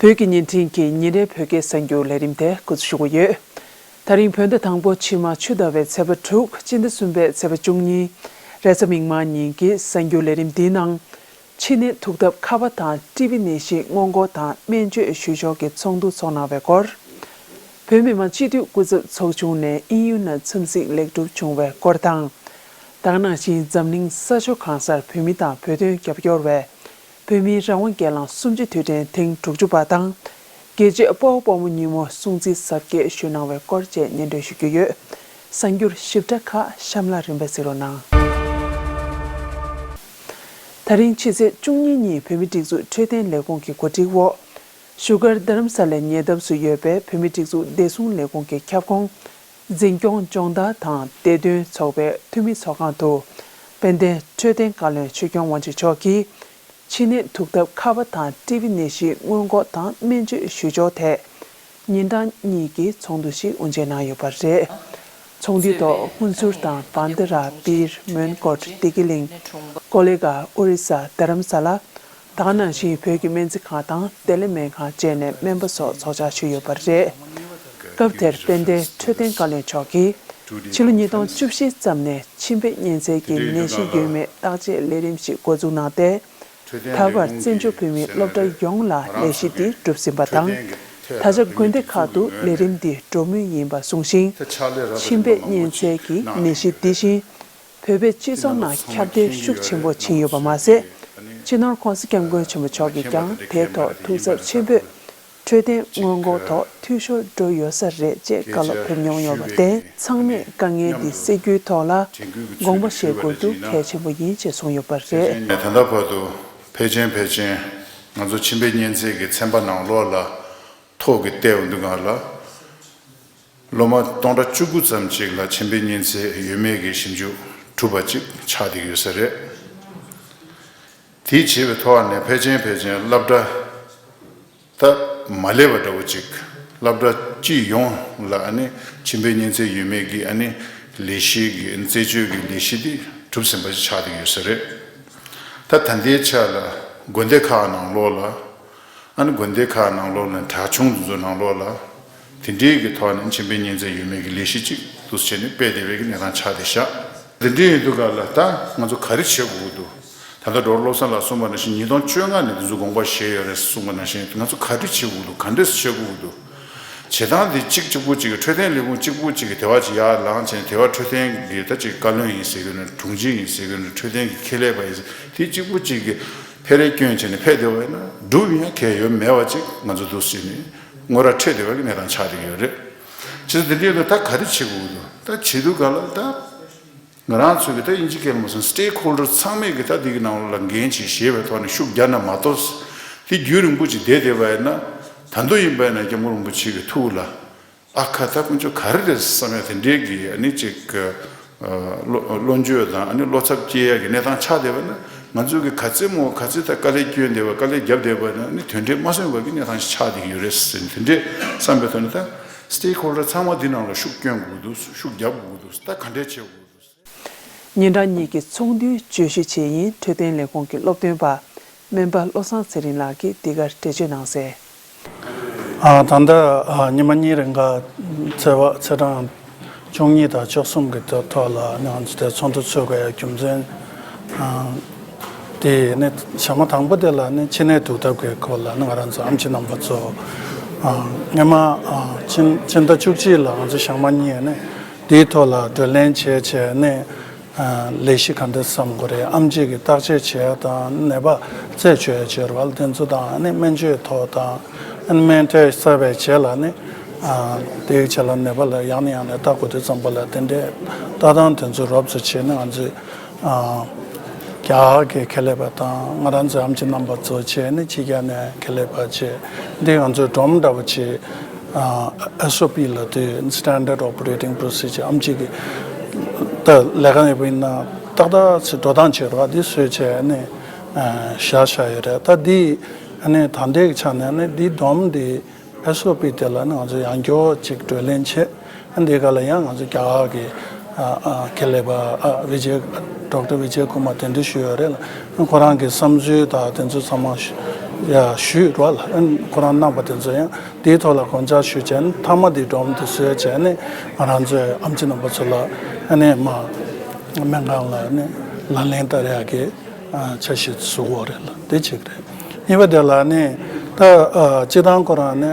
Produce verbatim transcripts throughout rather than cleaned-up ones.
བོད་ཀྱི་བརྙན་འཕྲིན་གྱི་ཉིན་རེའི་བོད་སྐད་གསར་འགྱུར་ལས་རིམ་དེ་འགོ་འཛུགས་ཞུ་གི་ཡོད། ད་རིང་བོད་ཟླ་དང་པོ་ཕྱི་མ་ཆུ་ཟླ་བའི་ཚེས་པ་དྲུག་སྤྱི་ཟླ་གསུམ་པའི་ཚེས་པ་བཅུ་གཉིས། རེས་གཟའ་མིག་དམར་ཉིན་གྱི་གསར་འགྱུར་ལས་རིམ་འདིའི་ནང་། ཕྱི་ནད་ཐུག་ཐབས་ཁ་པ་དང་ཊི་བི་ནད་གཞི་སྔོན་འགོག་དང་སྨན་བཅོས་ཞུ་ཕྱོགས་ཀྱི་ཚོགས་འདུ་འཚོགས་གནང་བའི་སྐོར། བོད་མི་མང་སྤྱི་འཐུས་སྐུ་ཚབ་ཚོགས་ཆུང་ནས་དབྱིན་ཡུལ་ནང་འཚམས་གཟིགས་ལེགས་གྲུབ་བྱུང་བའི་སྐོར་དང་། ད་ག་ནང་བཞིན་འཛམ་གླིང་ས་ཕྱོགས་གང་སར་བོད་མི་དང་བོད་དོན་རྒྱབ་སྐྱོར་བས། བོད་མིའི་རང་དབང་སྒེར་ལངས་གསུམ་བཅུའི་དུས་དྲན་ཐེངས་དྲུག་ཅུ་པ་དང་། རྒྱལ་གཅེས་དཔའ་བོ་དཔའ་མོ་ཉིན་མོ་སྲུང་བརྩི་གཟབ་རྒྱས་ཞུས་གནང་བའི་སྐོར་བཅས་སྙན་སྒྲོན་ཞུ་རྒྱུ་ཡོད། གསར་འགྱུར་ཞིབ་ཕྲ་ཁག་གཤམ་ལ་རིམ་པས་གཟིགས་རོགས་གནང་། ད་རིང་ཕྱི་ཚེས་བཅུ་གཉིས་ཉིན་བོད་མིའི་སྒྲིག་འཛུགས་འཕྲོད་བསྟེན་ལས་ཁུངས་ཀྱི་གོ་སྒྲིག་འོག་བཞུགས་སྒར་རྡ་རམ་ས་ལའི་ཉེ་འདབས་སུ་ཡོད་པའི་བོད་མིའི་སྒྲིག་འཛུགས་བདེ་སྲུང་ལས་ཁུངས་ཀྱི་ཁྱབ་ཁོངས། འཛིན་སྐྱོང་སྦྱོང་བརྡར་དང་བདེ་དོན་ཚོགས་པའི་འཐུས་མི་ཚོགས་ཁང་དུ། དཔལ་ལྡན་འཕྲོད་བསྟེན་བཀའ་བློན་ཆོས་སྐྱོང་དབང་ཕྱུག་མཆོག་གིས། ཕྱི་ནད་ཐུག་ཐབས་ཁ་པ་དང་ཊི་བི་ནད་གཞི་སྔོན་འགོག་དང་སྨན་བཅོས་ཞུ་ཕྱོགས་ཐད། ཉིན་གྲངས་གཉིས་ཀྱི་ཚོགས་འདུ་ཞིག་དབུ་འབྱེད་གནང་ཡོད་པ་རེད། ཚོགས་འདུའི་ཐོག་ཧུན་སུར་དང་བན་དི་ར་པིར་མོན་གོཊ་བདེ་སྐྱིད་གླིང་། ཀོ་ལེ་གྷལ། ཨོ་རི་ས། རྡ་རམ་ས་ལ། ད་ག་ནང་བཞིན་བོད་ཀྱི་སྨན་རྩིས་ཁང་དང་བདེ་ལེགས་སྨན་ཁང་བཅས་ནས་སྨན་པ་སོགས་ཚོགས་བཅར་ཞུས་ཡོད་པ་རེད། སྐབས་དེར་དཔལ་ལྡན་འཕྲོད་བསྟེན་བཀའ་བློན་མཆོག་གིས། ཕྱི་ལོ་ཉིས་སྟོང་བཅུ་བཞི་ཙམ་ནས་མཆིན་པའི་གཉན་ཚད་ཀྱི་ནད་གཞི་ཡོད་མེད་བརྟག་དཔྱད་ལས་རིམ་ཞིག་འགོ་འཛུགས་གནང་སྟེ། ད་བར་བཙན་བྱོལ་བོད་མིའི་སློབ་གྲྭ་ཡོངས་ལ་ལས་གཞི་འདི་གྲུབ་ཟིན་པ་དང་། ད་ཆ་དགོན་སྡེ་ཁག་ཏུ་ལས་རིམ་འདི་འགྲོ་མུས་ཡིན་པ་གསུངས་ཤིང་། མཆིན་པའི་གཉན་ཚད་ཀྱི་ནད་གཞི་འདི་བཞིན་བོད་པའི་སྤྱི་ཚོགས་ནང་ཁྱབ་གདལ་ཤུགས་ཆེན་པོ་ཕྱིན་ཡོད་པ་མ་ཟད། སྤྱི་ནོར་༸གོང་ས་༸སྐྱབས་མགོན་ཆེན་པོ་མཆོག་གིས་ཀྱང་དེའི་ཐོག་ཐུགས་འཚབ་ཆེན་པོས། འཕྲོད་བསྟེན་སྔོན་འགོག་ཐོག་འཐུས་ཤོར་འགྲོ་ཡོད་ས་རེད་ཅེས་བཀའ་སློབ་ཕེབས་མྱོང་ཡོད་པར་བརྟེན། ཚང་མས་དཀའ་ངལ་འདི་སེལ་རྒྱུའི་ཐོག་ལ་དགོངས་པ་བཞེས་དགོས་རྒྱུ་གལ་ཆེན་པོ་ཡིན་ཅེས་གསུངས་ཡོད་པ་རེད། ད་ལྟ་བར་དུ་ཕལ་ཆེར་ཕལ་ཆེར་ང་ཚོ་མཆིན་པའི་གཉན་ཚད་ཀྱི་ཚན་པ་ནང་ལོགས་ལ་ཐོ་གི་བལྟས་ཡོང་དུས་སྒང་ལ། སློབ་མ་སྟོང་ཕྲག་བཅུ་དགུ་ཙམ་ཅིག་ལ་མཆིན་པའི་གཉན་ཚད་ཡོད་མེད་ཀྱི་ཞིབ་འཇུག་གྲུབ་པ་ཅིག་ཆགས་བསྡད་ཡོད་ས་རེད། དེའི་བྱས་པའི་ཐོག་ནས་ཕལ་ཆེར་ཕལ་ཆེར་སློབ་གྲྭ་ད་མ་སླེབས་པ་འདྲ་བོ་ཅིག་སློབ་གྲྭ་སྤྱི་ཡོངས་ལ་ཨ་ནི་མཆིན་པའི་གཉན་ཚད་ཡོད་མེད་ཀྱི་ཨ་ནི་ལས་གཞི་གི་རྩད་གཅོད་ཀྱི་ལས་གཞི་འདི་གྲུབ་ཟིན་པ་ཅིག་ཆགས་བསྡད་ཡོད་ས་རེད། ད་ད་ལྟའི་ཆ་ལ་དགོན་སྡེ་ཁག་ནང་ལོགས་ལ། ཨ་ནི་དགོན་སྡེ་ཁག་ནང་ལོགས་ལ་གྲྭ་ཆུང་དེ་ཚོ་ནང་ལོགས་ལ་དེ་འདྲའི་གི་ཐོག་ནས་མཆིན་པའི་གཉན་ཚད་ཡོད་མེད་ཀྱི་ལས་གཞི་གཅིག་འདུག་སེ་བྱས་ནས་སྤེལ་བསྡད་པའི་གི་གནས་སྟངས་ཆགས་བསྡད་ཤག་དེ་འདྲའི་ཡིན་དུས་སྒང་ལ་ད་ང་ཚོ་ག་རེ་བྱེད་དགོས་ཀྱི་འདུག་ད་ལྟ་ཌོག་ཊར་བློ་བཟང་ལགས་གསུངས་པ་ནང་བཞིན་ཉིས་སྟོང་བཅོ་ལྔ་ནས་དེ་ཚོ་དགོངས་པ་བཞེས་ཡོད་རེད་གསུངས་པ་ནང་བཞིན་ང་ཚོ་ག་རེ་བྱེད་དགོས་ཀྱི་འདུག་ག་འདྲས་བྱེད་དགོས་ཀྱི་འདུག་བྱེད་སྟངས་དེ་གཅིག་གཅིག་པུ་གཅིག་གི་འཕྲོད་བསྟེན་ལས་ཁུངས་གཅིག་པུ་གཅིག་གི་དེ་བ་གཅིག་ཡར་ལངས་བྱས་ནས་དེ་བ་འཕྲོད་བསྟེན་གྱི་ད་གཅིག་བཀའ་བློན་ཡིན་ཟེར་གྱི་ནས་དྲུང་ཆེ་ཡིན་ཟེར་གྱི་ནས་འཕྲོད་བསྟེན་གྱི་ཁེ་ལས་པ་ཡིན་ཟེར་དེ་གཅིག་པུ་གཅིག་གི་ཕེ་རེ་སྐྱོན་བྱས་ནས་ཕེབས་བསྡད་པ་ཡིན་ན་འགྲུབ་ཡང་གལ་ཡོད་མེད་པ་ཅིག་ང་ཚོ་འདུག་ཟེར་ནས་ངོ་ར་འཕྲད་བསྡད་པ་གི་གནས་སྟངས་ཆགས་བསྡད་ཀྱི་ཡོད་རེད། བྱས་ཙང་དེ་འདྲའི་ད་ག་རེ་བྱེད་དགོས་ཀྱི་འདུག་ད་བྱེད་དུས་ག་ལ་ད། ང་རང་ཚོ་གི་ད་དབྱིན་ཇི་སྐད་ལ་མ་སོང་སི་ཊེག་ཧོལ་ཌར་ཚང་མས་གི་ད་འདི་གི་ནང་ལ་འགན་ཅིག་བཞེས་པའི་ཐོག་ནས་ཤུགས་རྒྱག་ན་མ་གཏོགས། དེ་རྒྱུན་རིང་པོ་ཅིག་བསྡད་བསྡད་པ་ཡིན་ན། ད་དུང་ཡིན་པ་ཡིན་ན་སྐྱབས་མགོན་རིན་པོ་ཆེ་གི་ཐུགས་ལ། ཨ་ཁ་ད་དཀོན་མཆོག་ག་རེ་རེད་བསམ་ཡ་དེ་འདྲའི་གི་ཨ་ནི་ཅིག་གི་བློ་བློ་འགྱོད་དང་ཨ་ནི་བློ་འཚབ་སྐྱེ་ཡ་གི་གནས་སྟངས་ཆགས་བསྡད་པ་ན། ང་ཚོ་གི་ག་ཚད་མོ་ག་ཚད་ད་དཀའ་ལས་སྐྱོན་བསྡད་པ་དཀའ་ལས་བརྒྱབ་བསྡད་པ་ན་ཨ་ནི་དོན་འབྲས་མ་སོན་པ་གི་གནས་སྟངས་ཤིག་ཆགས་བསྡད་ཀྱི་ཡོད་རེད་ཟེར་ནས་དེ་འདྲའི་བསམ་པའི་ཐོག་ནས་ད་སི་ཊེག་ཧོལ་ཌར་ཚང་མ་འདི་ནང་ལ་ཤུགས་སྐྱོན་དགོས་འདུག་ཤུགས་རྒྱབ་དགོས་འདུག་ད་ག་འདྲས་བྱེད་དགོས་འདུག་ཉིན་གྲངས་གཉིས་ཀྱི་ཚོགས་འདུའི་བརྗོད་གཞི་བཅས་ཡིན་འཕྲོད་བསྟེན་ལས་ཁུངས་ཀྱི་སློབ་སྟོན་པ་སྨན་པ་བློ་བཟང་ཚེ་རིང་ལགས་ཀྱིས་འདི་གར་འགྲེལ་བརྗོད་གནང་གསལ། ཨ། ད་ལྟ་ཨ་ཉི་མ་གཉིས་རིང་ག་ཚེས་པ་ཚེས་གྲངས་བཅུ་གཉིས་དང་བཅུ་གསུམ་གྱི་ཐོག་ལ་ང་ཚོ་དེ་ཚོགས་འདུ་ཚོགས་དགོས་ཡ་རྒྱུ་མཚན། ཨ། དེ་ནི་ཞག་མ་དང་པོ་དེ་ལ་ནི་མཆིན་ནད་དུག་ཐབས་ཀྱི་སྐོར་ལ་ནི་ང་རང་ཚོ་ཨེམ་ཆི་རྣམ་པ་ཚོ་ཨ་སྔོན་མ་ཨ་ཕྱི་ཕྱི་ཟླ་བཅུ་གཅིག་ལ་ང་ཚོ་ཞག་མ་གཉིས་ནི་དེའི་ཐོག་ལ་བགྲོ་གླེང་བྱས་བྱས་ནས་ཨ་ལས་གཞི་ག་འདྲ་བསམ་དགོས་རེད། ཨེམ་ཆི་གི་བརྟག་དཔྱད་བྱེད་ཡ་དང་ནད་པ་རྩད་གཅོད་ཡ་བྱེད་ར་བ་ལ་དེ་ཚོ་དང་ནི་སྨན་བཅོས་ཐོག་དང་ཨ་ནི་སྨན་ཐོན་གསར་པའི་རྗེས་ལ་ནི་ཨ་དེའི་རྗེས་ལ་ནད་པ་ལ་ཡང་ནས་ཡང་ནས་ལྟ་དགོས་དུས་ཙམ་པ་ལ་དེ་འདྲའི་ལྟ་སྟངས་དེ་ཚོ་རོབ་ཙམ་བྱས་ནས་ང་ཚོས། ཨ། རྒྱ་གར་གྱི་ཁེ་ལས་པ་དང་ང་རང་ཚོའི་ཨེམ་ཆི་རྣམ་པ་ཚོ་བྱས་ནས་ཕྱི་རྒྱལ་ནས་ཁེ་ལས་པ་བྱས་འདི་ང་ཚོའི་སྒྲོམ་འདྲ་བོ་བྱས། ཨ། ཨེས་ཨོ་པི་ལ་དེ་Standard Operating Procedure ཨེམ་ཆི་གི་ད་ལས་ཀ་ཡོད་པ་ཡིན་ན་ཏག་ཏག་ཚེ་འགྲོ་སྟངས་བྱེད་རོགས་འདི་བཟོས་བྱས་ནས་ཨ་བཞག་བཞག་ཡོད་རེད། ད་འདི་ཨ་ནི་ད་ལྟའི་ཆ་ནས་ནི་འདི་སྒྲོམ་འདི། ཨེས་ཨོ་པི་དེ་ལ་ནི་ང་ཚོ་ཡང་བསྐྱར་ཅིག་བགྲོ་གླེང་བྱས། འདི་ག་ལ་ཡང་ང་ཚོ་རྒྱ་གར་གྱི་ཨ་ཨ་ཁེ་ལས་པ་ཨ་བི་ཇེ་ཌོག་ཊར་བི་ཇེ་ཀུ་མར་དེ་འདྲ་ཞུ་ཡོད་རེད་ལ། ཁོ་རང་གི་བསམ་ཚུལ་དང་དེ་ཚོ་ཚང་མ་ཞུ་ ཡ་ཞུས་རོགས་ལ་ཨ་ནི་ཁོ་རང་གནང་པ་དེ་ཚོ་ཡང་དེའི་ཐོག་ལ་དགོངས་འཆར་ཞུས་བྱས་ནས་མཐའ་མ་དེ་སྒྲོམ་དེ་བཟོས་བྱས་ནས་ང་རང་ཚོའི་ཨམ་ཆི་རྣམ་པ་ཚོ་ལ་ཨ་ནི་མ་སྨན་ཁང་ལ་ནི་ལག་ལེན་བསྟར་ཡག་གི་འཆར་གཞི་བཟོ་དགོས་རེད་ལ་དེ་གཅིག་རེད། གཉིས་པ་དེ་ལ་ནི་ད་སྤྱི་བཏང་ཁོ་རང་ནི་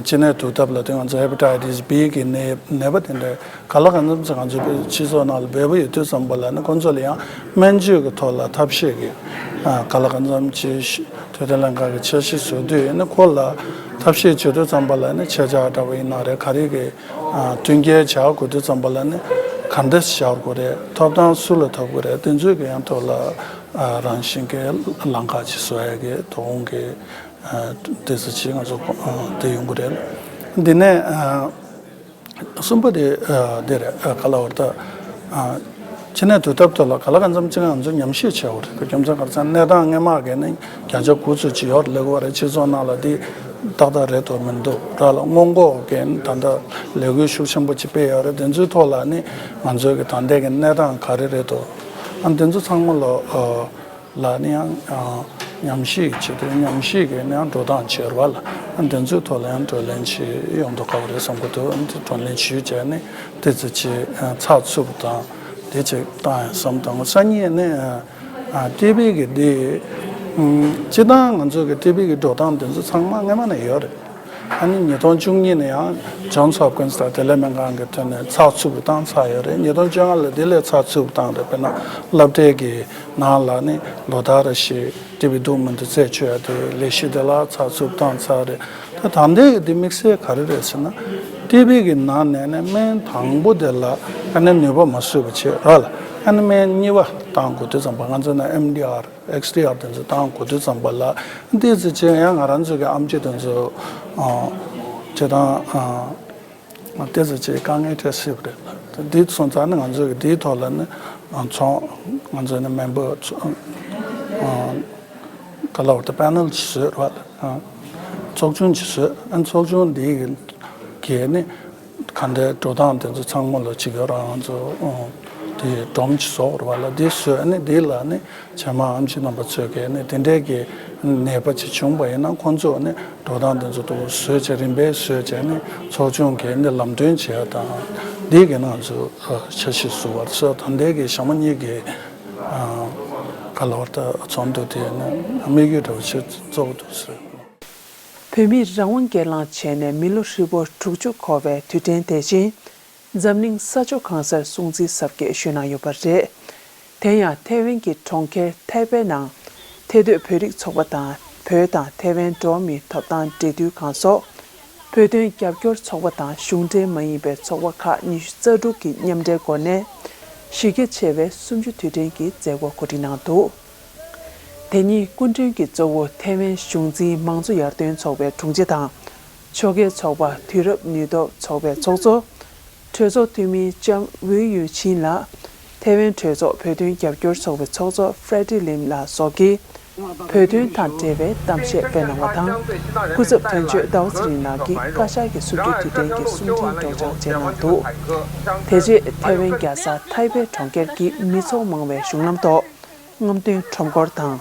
སྤྱི་ནས་དུས་ཐབས་ལ་དེ་ང་ཚོ་ཧེ་པ་ཊའི་ཊི་སི་བི་གི་ནད་ནད་པ་དེ་འདྲ་ག་ལ་གང་འཚམ་ཅིག་ང་ཚོའི་སྤྱི་ཚོགས་ནང་ལ་འབོད་པ་ཡོད་དུས་ཙམ་པ་ལ་ནི་ཁོང་ཚོ་ལ་ཡང་སྨན་བཅོས་ཀྱི་ཐོག་ལ་ཐབས་ཤེས་ཀྱི་ག་ལ་གང་འཚམ་ཅིག་དུས་ཐོག་ལ་འགག་གི་འཆར་གཞི་བཟོ་དུས་ནི་ཁོ་ལ་ཐབས་ཤེས་བྱེད་དུས་ཙམ་པ་ལ་ནི་ཆད་ཆག་འདྲ་བ་ཡིན་ན་རེད་ག་རེ་གི་མཐུན་རྐྱེན་བྱ་དགོས་དུས་ཙམ་པ་ལ་ནི་ག་འདྲ་བྱ་དགོས་རེད་ཐོབ་ཐང་སུ་ལ་ཐོབ་དགོས་རེད་དེ་ཚོའི་གི་ཡང་ཐོག་ལ་རང་བཞིན་གྱི་ལམ་ཁ་ཅིག་བཟོ་ཡ་གི་དོ་དགོང་གི་དེ་ཚོ་ཅིག་ང་ཚོ་དེ་ཡོང་གི་རེད། འདི་ནས་གསུམ་པ་དེ་དེ་རེད་ག་ལ་བར་ད། ཕྱི་ནས་དུས་ཐབས་ཐོག་ལ་ག་ལ་གང་འཚམ་ཅིག་ང་ཚོ་ཉམས་ཞིབ་བྱས་པ་རེད་རྒྱུ་མཚན་ག་རེ་ཟེར་ན་གནས་སྟངས་སྔོན་མ་གི་ནི་བརྒྱ་ཆ་དགུ་ཚོད་ཅིག་ཡོད་ལེགས་པ་རེད་སྤྱི་ཚོགས་ནང་ལ་དེ་ཏག་ཏག་རེད་དོ་མི་འདུག་ར་ལ་སྔོན་འགོག་གི་ད་ལྟ་ལས་འགུལ་ཤུགས་ཆེན་པོ་ཅིག་སྤེལ་ཡོད་རེད་དེ་ཚོའི་ཐོག་ལ་ནི་ང་ཚོའི་གི་ད་ལྟའི་གི་གནས་སྟངས་ག་རེ་རེད་དོ་ཨ་དེ་ཚོ་ཚང་མ་ལ། ལ་ནི་ཡང་ཉམས་ཞིབ་བྱེད་དུས་ཉམས་ཞིབ་ཀྱི་ནི་ཡང་འགྲོ་སྟངས་བྱེད་ར་བ་ལ་འདི་ཚོའི་ཐོག་ལ་ཡང་བགྲོ་གླེང་བྱེད་ཡོང་དུ་དཀའ་བ་རེད་བསམ་གྱི་འདུག་འདི་བགྲོ་གླེང་ཞུས་བྱས་ནས་དེ་ཚོ་ཅིག་ཚགས་ཚུད་པ་དང་དེ་ཅིག་བཏང་ཡང་བསམ་དང་སང་ཉིན་ནི་ཏི་བི་གི་འདི་སྤྱི་བཏང་ང་ཚོ་གི་ཏི་བི་གི་འགྲོ་སྟངས་འདི་ཚོ་ཚང་མ་སྔོན་མ་ནས་ཡོད་རེད། ཨ་ནི་ཉིས་སྟོང་བཅུ་གཉིས་ནས་ཡང་ཇོན་སི་ཧོབ་ཀིན་སི་དང་བདེ་ལེགས་སྨན་ཁང་གི་ཐོག་ནས་ཚགས་ཚུད་པོ་བཏང་ཚར་ཡོད་རེད། ཉིས་སྟོང་བཅོ་ལྔ་ལ་དེ་ལས་ཚགས་ཚུད་པོ་བཏང་རེད། དཔེར་ན་སློབ་གྲྭའི་གི་ནང་ལ་ནི་ལོ་ལྟར་རེ་བཞིན་ཏི་བི་འདུག་མི་འདུག་རྩད་གཅོད་ཡ་དེ་ལས་གཞི་དེ་ལ་ཚགས་ཚུད་བཏང་ཚར་རེད། ད་ད་ལྟའི་གི་དེ་དམིགས་བསལ་ག་རེ་རེད་ཟེར་ན་ཏི་བི་གི་ནང་ནས་ནི་སྨན་དང་པོ་དེ་ལ་ཨ་ནི་ནུས་པ་མ་བཟོད་པ་བྱེད་ར་ལ་ཨ་ནི་སྨན་གཉིས་པ་བཏང་དགོས་དུས་ཙམ་པ་ང་ཚོ་ན་ཨེམ་ཌི་ཨར། ཨེགས་ཌི་ཨར་དེ་ཚོ་བཏང་དགོས་དུས་ཙམ་པ་ལ་དེ་ཚོ་བྱས་ཡང་ང་རང་ཚོ་གི་ཨམ་ཆི་དེ་ཚོ་ཨ་བྱེད་སྟངས་ཨ་དེ་ཚོ་བྱས་དཀའ་ངལ་འཕྲད་སྲིད་པ་རེད། འདི་སོང་ཙང་ནི་ང་ཚོ་གི་འདིའི་ཐོག་ལ་ནི་ཨ་ཚོང་ང་ཚོ་ནི་མེམ་བར་ཚོ་ཨ་ག་ལ་བར་དུ་པེ་ནལ་ཅིག་བཟོས་རེད་བ། ཨ་ཚོགས་ཆུང་ཅིག་བཟོས། ཨ་ཚོགས་ཆུང་འདི་གི་གི་ནི་ག་འདྲའི་འགྲོ་སྟངས་དེ་ཚོ་ཚང་མ་ལ་ཅིག་ཡོད་རང་ཚོ་ཨོ་དེ་སྒྲོམ་ཅིག་བཟོ་དགོས་རེད་བ་ལ་འདི་བཟོས་ནི་འདི་ལ་ནི་བྱེ་མ་ཨམ་ཆི་རྣམ་པ་ཚོས་གི་ནི་དེ་འདྲའི་གི་ནད་པ་ཅིག་བྱུང་བ་ཡིན་ན་ཁོང་ཚོ་ནི་འགྲོ་སྟངས་དེ་ཚོ་དུ་བཟོས་བྱས་རིམ་པས་བཟོས་བྱས་ནི་ཚོགས་ཆུང་གི་ནི་ལམ་སྟོན་བྱས་དང་འདི་གི་ནང་ཚོ་འཆར་གཞི་བཟོ་བར་སོ་ད་ལྟའི་གི་ཞྭ་མོ་གཉིས་ཀྱི་ག་ལ་བར་ད་ཚོགས་འདུ་དེ་ནི་དམིགས་ཡུལ་འདྲ་བོ་ཞིག་གཙོ་བོ་འདུག་ཟེར། བོད་མིས་རང་དབང་སྒེར་ལངས་བྱས་ནས་མི་ལོ་ཧྲིལ་པོ་དྲུག་ཅུ་འཁོར་བའི་དུས་དྲན་དེ་བཞིན་འཛམ་གླིང་ས་ཕྱོགས་གང་སར་སྲུང་བརྩི་གཟབ་རྒྱས་ཞུས་གནང་ཡོད་པ་རེད། དེ་ཡང་ཐའེ་ཝན་གྱི་གྲོང་ཁྱེར་ཐའེ་པེ་ནང་ཐའེ་སྡོད་བོད་རིགས་ཚོགས་པ་དང་བོད་དང་ཐའེ་ཝན་འགྲོ་བ་མིའི་ཐོབ་ཐང་འབྲེལ་མཐུད་ཁང་སོགས་བོད་དོན་རྒྱབ་སྐྱོར་ཚོགས་པ་དང་གཞུང་འབྲེལ་མ་ཡིན་པའི་ཚོགས་པ་ཁག་ཉི་ཤུ་རྩ་དྲུག་གི་མཉམ་འབྲེལ་སྒོ་ནས་གཞི་རྒྱ་ཆེ་བའི་གསུམ་བཅུ་དུས་དྲན་གྱི་མཛད་སྒོ་གོ་སྒྲིག་གནང་འདུག་དེ་ཉིན་སྐུ་མགྲོན་གྱི་གཙོ་བོ་ཐའེ་ཝན་གཞུང་འཛིན་མང་གཙོ་ཡར་ཐོན་ཚོགས་པའི་དྲུང་ཆེ་དང་། ཕྱོགས་འགལ་ཚོགས་པ་དུས་རབས་ནུས་སྟོབས་ཚོགས་པའི་ཚོགས་གཙོ། གྲོས་ཚོགས་འཐུས་མི་ལྕམ་ཝེ་ཡུན་ཆིན་ལགས། ཐའེ་ཝན་གྲོས་ཚོགས་བོད་དོན་རྒྱབ་སྐྱོར་ཚོགས་པའི་ཚོགས་གཙོ་ཧྥྲེ་ཏི་ལིམ་ལགས་སོགས་ཀྱིས། བོད་དོན་དང་འབྲེལ་བའི་གཏམ་བཤད་སྤེལ་གནང་བ་དང་། སྐུ་ཚབ་དོན་གཅོད་ཟླ་བ་ཚེ་རིང་ལགས་ཀྱིས་བཀའ་ཤག་གི་གསུམ་བཅུའི་དུས་དྲན་གྱི་གསུང་འཕྲིན་སྒྲོག་སྦྱང་བྱས་གནང་འདུག་དེ་རྗེས་ཐའེ་ཝན་རྒྱལ་ས་ཐའེ་པེ་གྲོང་ཁྱེར་གྱི་མི་ཚོགས་མང་བའི་གཞུང་ལམ་ཐོག་རྔམ་སྟོན་ཁྲོམ་སྐོར་དང་།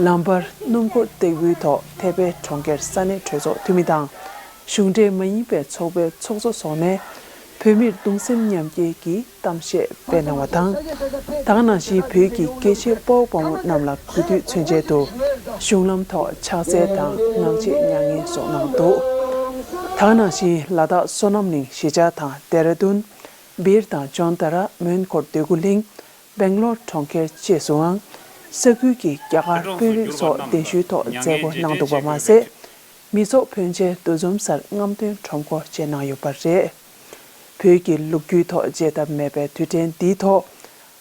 ལམ་བར་སྣུམ་འཁོར་སྟེགས་བུའི་ཐོག་ཐའེ་པེ་གྲོང་ཁྱེར་ས་གནས་གྲོས་ཚོགས་འཐུས་མི་དང་། གཞུང་འབྲེལ་མ་ཡིན་པའི་ཚོགས་པའི་ཚོགས་གཙོ་སོགས་ནས་བོད་མིར་གདུང་སེམས་མཉམ་སྐྱེད་ཀྱི་གཏམ་བཤད་སྤེལ་གནང་བ་དང་། ད་ག་ནང་བཞིན་བོད་ཀྱི་རྒྱལ་གཅེས་དཔའ་བོ་དཔའ་མོ་རྣམས་ལ་གུས་འདུད་མཚོན་ཆེད་དུ་གཞུང་ལམ་ཐོག་ཕྱག་འཚལ་དང་ངག་བཅད་མྱ་ངན་སོགས་གནང་འདུག་ད་ག་ནང་བཞིན་ལ་དྭགས་སོ་ནམ་གླིང་གཞིས་ཆགས་དང་ལྡེ་ར་ལྡུན། སྦིར་དང་ཇོན་ཏ་ར། མོན་གྷོ། འདོད་རྒུ་གླིང་། སྦེང་ལོར་གྲོང་ཁྱེར་བཅས་སུའང་ས་ཁུལ་གྱི་རྒྱ་གར་དཔོན་རིགས་སོགས་གདན་ཞུའི་ཐོག་མཛད་སྒོ་གནང་འདུག་པ་མ་ཟད། མི་ཚོགས་ཕོན་ཆེ་འདུ་འཛོམས་སར་རྔམ་སྟོན་ཁྲོམ་སྐོར་བཅས་གནང་ཡོད་པ་རེད། བོད་ཀྱི་ལོ་རྒྱུས་ཐོག་བརྗེད་ཐབས་མེད་པའི་དུས་དྲན་འདིའི་ཐོག་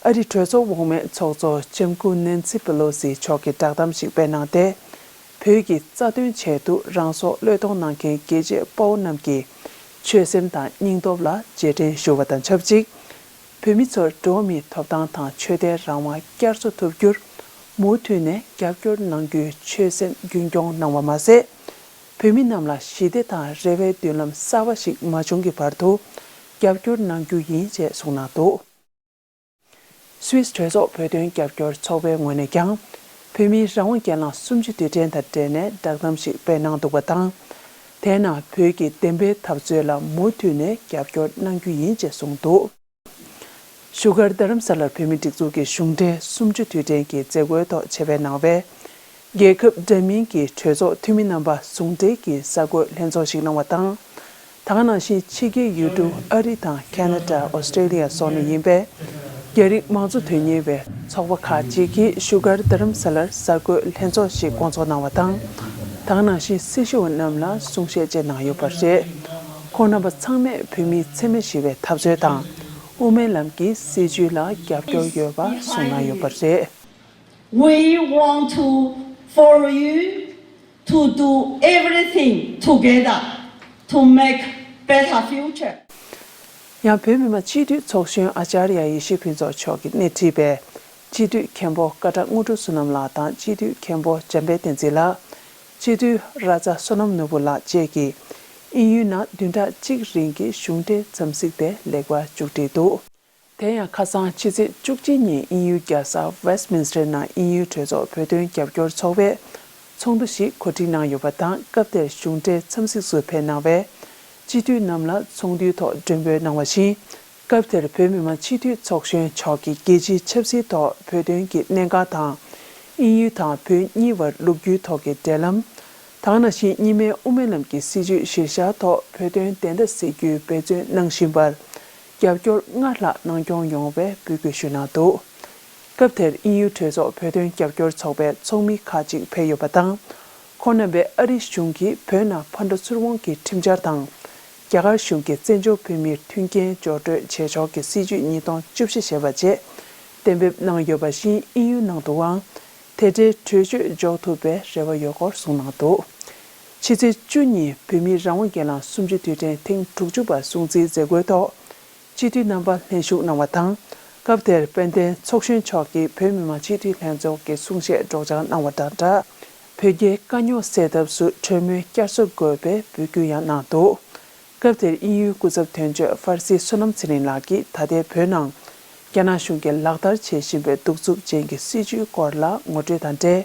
ཨ་རིའི་གྲོས་ཚོགས་འོག་མའི་ཚོགས་གཙོ་ལྕམ་སྐུ་ནན་སི་པེ་ལོ་སི་མཆོག་གིས་བསྒྲགས་གཏམ་ཞིག་སྤེལ་གནང་སྟེ། བོད་ཀྱི་རྩ་དོན་ཆེད་དུ་རང་སྲོག་བློས་གཏོང་གནང་མཁན་རྒྱལ་གཅེས་དཔའ་བོ་རྣམས་ཀྱི་ཆོད་སེམས་དང་སྙིང་སྟོབས་ལ་རྗེས་དྲན་ཞུ་བ་དང་ཆབས་ཅིག་བོད་མི་ཚོར་འགྲོ་བ་མིའི་ཐོབ་ཐང་དང་ཆོས་དད་རང་དབང་བསྐྱར་གསོ་ཐུབ་རྒྱུར་མུ་མཐུད་ནས་རྒྱབ་སྐྱོར་གནང་རྒྱུའི་ཆོད་སེམས་རྒྱུན་འཁྱོངས་གནང་བ་མ་ཟད། བོད་མི་རྣམས་ལ་ཞི་བདེ་དང་རེ་བའི་མདུན་ལམ་གསར་པ་ཞིག་མ་བྱུང་གི་བར་དུ་རྒྱབ་སྐྱོར་གནང་རྒྱུ་ཡིན་ཅེས་གསུངས་གནང་འདུག་སུད་སི་གྲོས་ཚོགས་བོད་དོན་རྒྱབ་སྐྱོར་ཚོགས་པའི་ངོས་ནས་ཀྱང་ བོད་མིའི་རང་དབང་སྒེར་ལངས་གསུམ་བཅུ་དུས་དྲན་དང་འབྲེལ་ནས་བསྒྲགས་གཏམ་ཞིག་སྤེལ་གནང་འདུག་པ་དང་། དེའི་ནང་བོད་ཀྱི་བདེན་པའི་འཐབ་རྩོད་ལ་མུ་མཐུད་ནས་རྒྱབ་སྐྱོར་གནང་རྒྱུ་ཡིན་ཅེས་གསུངས་འདུག་བཞུགས་སྒར་རྡ་རམ་ས་ལར་བོད་མིའི་སྒྲིག་འཛུགས་ཀྱི་གཞུང་འབྲེལ་གསུམ་བཅུ་དུས་དྲན་གྱི་མཛད་སྒོའི་ཐོག་ཆེད་ཕེབས་གནང་བའི་རྒྱལ་ཁབ་འདྲ་མིན་གྱི་གྲོས་ཚོགས་འཐུས་མི་རྣམ་པ་ཟུང་འབྲེལ་གྱི་གསར་འགོད་ལྷན་ཚོགས་ཤིག་གནང་བ་དང་། དེ་ག་ནང་བཞིན་ཕྱི་རྒྱལ་ཡུལ་གྲུ་ཨ་རི་དང་ཁ་ན་ཌ། ཨོ་སི་ཀྲེ་ལི་ཡ་སོགས་ནས་ཡིན་པའི་རྒྱ་རིགས་མང་གཙོ་དོན་གཉེར་བའི་ཚོགས་པ་ཁག་ཅིག་གིས་བཞུགས་སྒར་རྡ་རམ་ས་ལར་གསར་འགོད་ལྷན་ཚོགས་ཤིག་བསྐོང་ཚོགས་གནང་བ་དང་། དེ་ག་ནང་བཞིན་སྲི་ཞུ་བ་རྣམས་ལ་གསུང་བཤད་བཅས་གནང་ཡོད་པ་རེད། ཁོང་རྣམ་པ་ཚང་མས་བོད་མིའི་འཚེ་མེད་ཞི་བའི་འཐབ་རྩོད་དང་དབུ་མའི་ལམ་གྱི་སྲིད་བྱུས་ལ་རྒྱབ་སྐྱོར་ཡོད་པ་གསུངས་གནང་ཡོད་པ་རེད། We want to for you to do everything together to make better future. ཡང་བོད་མི་མང་སྤྱི་འཐུས་ཚོགས་གཞོན་ཨ་ཅཱརྱ་ཡེ་ཤེས་ཕུན་ཚོགས་མཆོག་གིས་སྣེ་ཁྲིད་པའི་སྤྱི་འཐུས་མཁན་པོ་ཀ་ཊ་དངོས་གྲུབ་བསོད་ནམས་ལགས་དང་སྤྱི་འཐུས་མཁན་པོ་འཇམ་དཔལ་བསྟན་འཛིན་ལགས། སྤྱི་འཐུས་ར་ཛ་བསོད་ནམས་ནོར་བུ་ལགས་བཅས་ཀྱིས་དབྱིན་ཡུལ་ནང་བདུན་ཕྲག་གཅིག་རིང་གི་གཞུང་འབྲེལ་འཚམས་གཟིགས་དེ་ལེགས་པར་མཇུག་བསྒྲིལ་འདུག་དེ་ཡང་ཁ་སང་ཕྱི་ཚེས་བཅུ་གཅིག་ཉིན་དབྱིན་ཡུལ་རྒྱལ་ས་Westminster་ནང་དབྱིན་ཡུལ་གྲོས་ཚོགས་བོད་དོན་རྒྱབ་སྐྱོར་ཚོགས་པས་ཚོགས་འདུ་ཞིག་གོ་སྒྲིག་གནང་ཡོད་པ་དང་། སྐབས་དེར་གཞུང་འབྲེལ་འཚམས་གཟིགས་སུ་ཕེབས་གནང་བའི་སྤྱི་འཐུས་རྣམས་ལ་ཚོགས་འདུའི་ཐོག་མགྲོན་འབོད་གནང་བ་བཞིན། སྐབས་དེར་བོད་མི་མང་སྤྱི་འཐུས་ཚོགས་གཞོན་མཆོག་གིས་རྒྱལ་སྤྱིའི་ཆབ་སྲིད་ཐོག་བོད་དོན་གྱི་གནད་འགག་དང་། དབྱིན་ཡུལ་དང་བོད་གཉིས་བར་ལོ་རྒྱུས་ཐོག་གི་འབྲེལ་ལམ། དེ་ག་ནང་བཞིན་གཉིས་སྨན་དབུ་མའི་ལམ་གྱི་སྲིད་བྱུས་གཞིར་བཞག་ཐོག་བོད་དོན་བདེན་མཐའ་གསལ་རྒྱུའི་འབད་བརྩོན་གནང་བཞིན་པར་རྒྱབ་སྐྱོར་སྔར་ལྷག་གནང་སྐྱོང་ཡོང་བའི་འབོད་སྐུལ་ཞུས་གནང་འདུག་སྐབས་དེར་དབྱིན་ཡུལ་གྲོས་ཚོགས་བོད་དོན་རྒྱབ་སྐྱོར་ཚོགས་པའི་ཚོགས་མི་ཁག་ཅིག་ཕེབས་ཡོད་པ་དང་། ཁོང་རྣམ་པས་ཨ་རིའི་གཞུང་གིས་བོད་ནང་ཕ་འགྲོ་ཚུར་འོང་གི་ཁྲིམས་འཆར་དང་། རྒྱ་གར་གཞུང་གིས་བཙན་བྱོལ་བོད་མིར་མཐུན་རྐྱེན་སྦྱོར་སྤྲོད་བྱེད་ཕྱོགས་ཀྱི་སྲིད་བྱུས་ཉིས་སྟོང་བཅུ་བཞི་ཞེས་པ་བཅས་གཏན་འབེབས་གནང་ཡོད་པ་བཞིན། དབྱིན་ཡུལ་ནང་དུའང་དེ་འབྲེལ་གྲོས་ཆོད་འཇོག་ཐུབ་པའི་རེ་བ་ཡོད་སྐོར་གསུངས་གནང་འདུག་ཕྱི་ཚེས་བཅུ་ཉིན་བོད་མིའི་རང་དབང་སྒེར་ལངས་གསུམ་བཅུའི་དུས་དྲན་ཐེངས་དྲུག་ཅུ་པ་སྲུང་བརྩིའི་མཛད་སྒོའི་ཐོག་སྤྱི་འཐུས་རྣམ་པ་ལྷན་ཞུགས་གནང་བ་དང་། སྐབས་དེར་དཔལ་ལྡན་ཚོགས་གཞོན་མཆོག་གིས་བོད་མི་མང་སྤྱི་འཐུས་ལྷན་ཚོགས་ཀྱི་གསུང་བཤད་སྒྲོག་སྦྱང་གནང་བ་དང་སྦྲགས། བོད་རྒྱའི་དཀའ་རྙོག་སེལ་ཐབས་སུ་གྲོས་མོལ་བསྐྱར་གསོ་དགོས་པའི་འབོད་སྐུལ་ཡང་གནང་འདུག་སྐབས་དེར་དབྱིན་ཡུལ་སྐུ་ཚབ་དོན་གཅོད་ཧྥར་སི་བསོད་ནམས་ཚེ་རིང་ལགས་ཀྱིས་ད་ལྟའི་བོད་ནང་རྒྱ་ནག་གཞུང་གིས་ལག་བསྟར་བྱེད་བཞིན་པའི་གདུག་རྩུབ་ཅན་གྱི་སྲིད་བྱུས་སྐོར་ལ་ངོ་སྤྲོད་དང་འབྲེལ།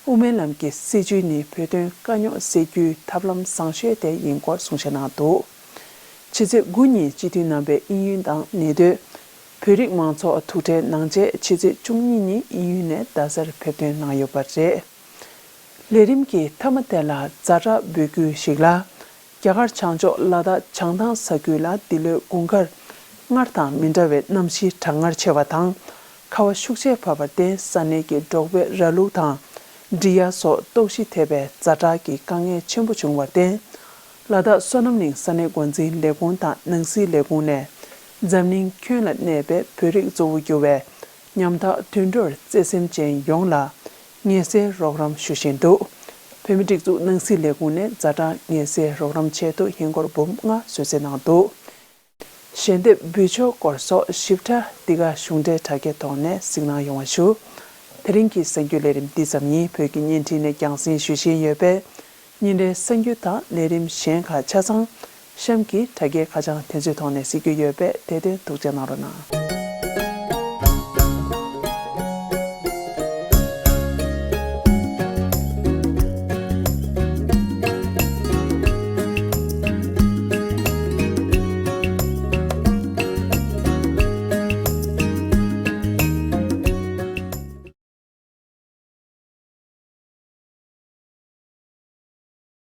དབུ་མའི་ལམ་གྱི་སྲིད་བྱུས་ནི་བོད་དོན་དཀའ་རྙོག་སེལ་རྒྱུའི་ཐབས་ལམ་བཟང་ཤོས་དེ་ཡིན་སྐོར་གསུང་བཤད་གནང་འདུག་ཕྱི་ཚེས་དགུ་ཉིན་སྤྱི་འཐུས་རྣམ་པས་དབྱིན་ཡུལ་དང་ནེ་ཏོས། བོད་རིགས་མང་ཚོགས་ཐུག་འཕྲད་གནང་རྗེས། ཕྱི་ཚེས་བཅུ་གཉིས་ཉིན་དབྱིན་ཡུལ་ནས་རྡ་སར་ཕེབས་ཐོན་གནང་ཡོད་པ་རེད། ལས་རིམ་གྱི་མཐའ་མ་དེ་ལ་ཛ་དྲག་འབོད་སྐུལ་ཞིག་ལ། རྒྱ་གར་བྱང་ཕྱོགས་ལ་དྭགས་བྱང་ཐང་ས་ཁུལ་ལ་འདི་ལོའི་དགུན་ཁར་སྔར་དང་མི་འདྲ་བའི་གནམ་གཤིས་གྲང་ངར་ཆེ་བ་དང་། ཁ་བ་ཤུགས་ཆེ་བབས་པར་བརྟེན། ས་གནས་ཀྱི་འབྲོག་པའི་ར་ལུག་དང་། འབྲི་གཡག་སོགས་ལྟོགས་ཤི་ཐེབས་པའི་ཛ་དྲག་གི་དཀའ་ངལ་ཆེན་པོ་བྱུང་བར་བརྟེན། ལ་དྭགས་སོ་ནམ་གླིང་ས་གནས་འགོ་འཛིན་ལས་ཁུངས་དང་ནང་སྲིད་ལས་ཁུངས་ནས་འཛམ་གླིང་ཁྱོན་ལ་གནས་པའི་བོད་རིགས་གཙོ་བོ་གྱུར་བའི་ཉམ་ཐག་དུད་འགྲོར་བརྩེ་སེམས་ཅན་ཡོངས་ལ་ངལ་སེལ་རོགས་རམ་ཞུ་བཞིན་འདུག་བོད་མིའི་སྒྲིག་འཛུགས་ནང་སྲིད་ལས་ཁུངས་ནས་ཛ་དྲག་ངལ་སེལ་རོགས་རམ་ཆེད་དུ་ཧིན་སྒོར་འབུམ་ལྔ་བཟོ་རྩིས་གནང་འདུག་ཞལ་འདེབས་འབུལ་ཕྱོགས་སྐོར་སོགས་ཞིབ་ཕྲ་འདི་ག་གཞུང་འབྲེལ་དྲ་རྒྱའི་ཐོག་ནས་གཟིགས་གནང་ཡོང་བ་ཞུ། དེ་རིང་གི་གསར་འགྱུར་ལས་རིམ་འདི་ཙམ་ཡིན། བོད་ཀྱི་བརྙན་འཕྲིན་ནས་རྒྱང་སྲིང་ཞུ་བཞིན་ཡོད་པས། ཉིན་རེའི་གསར་འགྱུར་དང་ལས་རིམ་གཞན་ཁག་ཆ་ཚང་གཤམ་གྱི་དྲ་རྒྱའི་ཁ་བྱང་དེ་ཚོའི་ཐོག་ནས་གཟིགས་རྒྱུ་ཡོད་པས། དེ་དོན་ཐུགས་རྗེ་གནང་རོགས་གནང་།